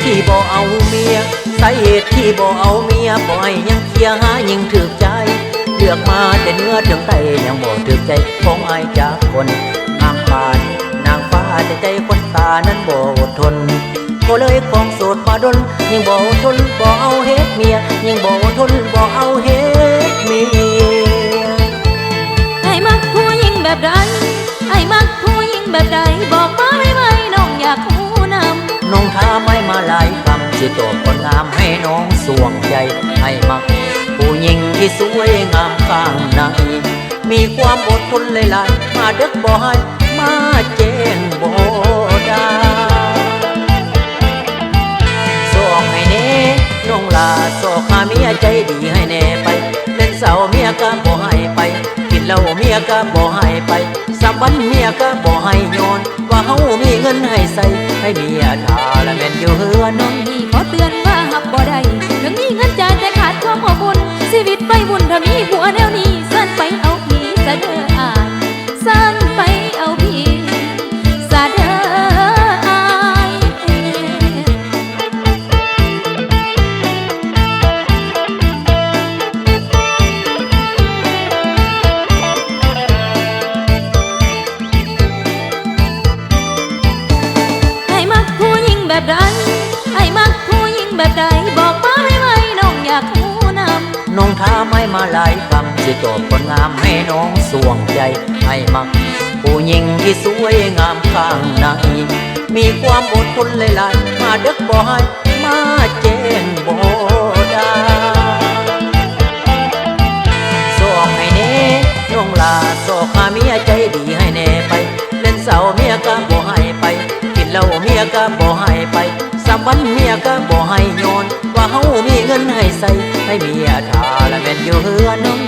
ທີ່ບໍ່ເອົາເມຍ ສາເຫດທີ່ບໍ່ເອົາເມຍ ບໍ່ໃຫ້ຍັງເຄຍຫາຍິງຖືກໃຈ ເລືອກມາແຕ່ເໜືອເຖິງໃຕ້ ຍັງບໍ່ຖືກໃຈຂອງອ້າຍຈັກຄົນ ງາມປານນາງຟ້າ ແຕ່ໃຈຄົນຕານັ້ນບໍ່ອົດທົນ ກໍເລີຍຄອງໂສດມາດົນ ຍິ່ງບໍ່ອົດທົນບໍ່ເອົາເຮັດເມຍ ຍິ່ງບໍ່ອົດທົນບໍ່ເອົາເຮັດເມຍ. ອ້າຍມັກຜູ້ຍິງແບບໃດ? ອ້າຍມັກຜູ້ຍິງແບບໃດ? ບອກມາໄວໆ ນ້ອງຢາກຮູ້ນຳ. ນ້ອງຖາມອ້າຍມາຫຼາຍຄຳ ຊິຕອບຄວາມງາມໃຫ້ນ້ອງສວງໃຈ. ອ້າຍມັກຜູ້ຍິງທີ່ສວຍງາມຂ້າງໃນ ມີຄວາມອົດທົນຫຼາຍໆ ມາເດິກບໍ່ຫາຍ ມາແຈ້ງບໍ່ດາ. ຊອກໃຫ້ແດ່ນ້ອງຫຼ້າ ຊອກຫາເມຍໃຈດີໃຫ້ແດ່ໄປ ແມ່ນເຊົາເມຍກະບໍ່ໃຫ້ໄປ ກິນເຫຼົ້າເມຍກະບໍ່ໃຫ້ໄປ ສາມວັນເມຍກະບໍ່ໃຫ້ ຍ້ອນວ່າເຮົາມີເງິນໃຫ້ໃຊ້ ໃຫ້ເມຍຖ້າລະແມ່ນຢູ່ເຮືອນ. ນ້ອງນີ້ຂໍເຕືອນວ່າຮັບບໍ່ໄດ້ ເຖິງມີເງິນຈ່າຍແຕ່ຂາດຄວາມອົບອຸ່ນ ຊີວິດໄວວຸ້ນຖ້າມີຜົວແນວນີ້ ຊັ້ນໄປເອົາຜີຊະເດີອ້າຍ ຊັ້ນໄປເອົາຜີຊະເດີອ້າຍ. ອ້າຍມັກຜູ້ຍິງແບບໃດ? ອ້າຍມັກຜູ້ຍິງແບບໃດ? ບອກມາໄວໆ ນ້ອງຢາກຮູ້ນຳ. ນ້ອງຖາມອ້າຍມາຫຼາຍຄຳ ຊິຕອບຄວາມງາມໃຫ້ນ້ອງສວງໃຈ. ອ້າຍມັກຜູ້ຍິງທີ່ສວຍງາມຂ້າງໃນ ມີຄວາມອົດທົນຫຼາຍໆ ມາເດິກບໍ່ຫາຍ ມາແຈ້ງບໍ່ດາ. ຊອກໃຫ້ແດ່ນ້ອງຫຼ້າ ຊອກຫາເມຍໃຈດີໃຫ້ແດ່ໄປ ແມ່ນເຊົາເມຍກະບໍ່ໃຫ້ໄປ ກິນເຫຼົ້າເມຍກະບໍ່ໃຫ້ໄປ ສາມວັນເມຍກະບໍ່ໃຫ້ ຍ້ອນວ່າເຮົາມີເງິນໃຫ້ໃຊ້ ໃຫ້ເມຍຖ້າລະແມ່ນຢູ່ເຮືອນ. ນ້ອງ